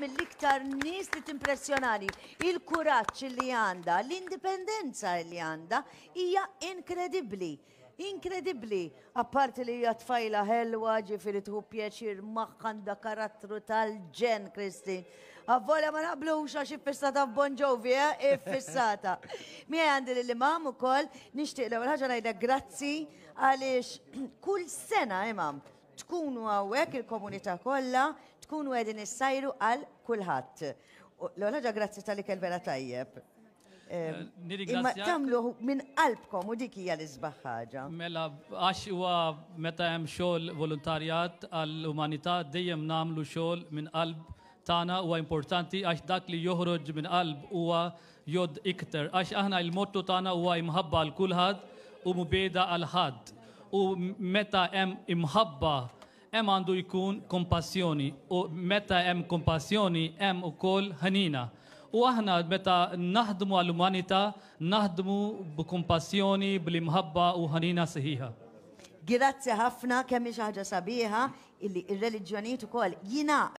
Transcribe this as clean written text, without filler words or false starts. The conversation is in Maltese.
Mill-iktar nies li timpressjonani, il-kuraġġ li għandha, l-indipendenza li għandha hija inkredibbli. Inkredibbli! Apparti li hija tfajla ħelwa, ġifieri tieħu pjaċir magħha għandha karattru tal-ġenn Christine. Avvolja ma naqblux għax iffissata f'Bon Jovi, eh? Iffissata. Miegħi għandi lill-imam ukoll, nixtieq l-ewwel ħaġa ngħidlek grazzi għaliex kull sena imam tkunu hawnhekk il-komunità kollha, tkunu qegħdin issajru għal kulħadd. L-ewwel ħaġa grazzi tal-ikel vera tajjeb. Eh, imma tagħmlu minn qalbkom u dik hija l-isbaħ ħaġa. Mela għax huwa meta hemm xogħol volontarjat għall-umanità dejjem nagħmlu xogħol minn qalb tagħna huwa importanti għax dak li joħroġ minn qalb huwa jgħodd iktar għax aħna il-motto tagħna huwa imħabba għal kulħadd u mubeda għal ħadd. U meta hemm imħabba hemm għandu jkun kompassjoni u meta hemm kompassjoni hemm ukoll ħnina. U aħna meta naħdmu għall-umanità naħdmu b'kompassjoni, bl-imħabba u ħnina sħiħa. Grazzi ħafna kemm hi xi ħaġa sabiħa illi r-reliġjonijiet ukoll jingħaqdu.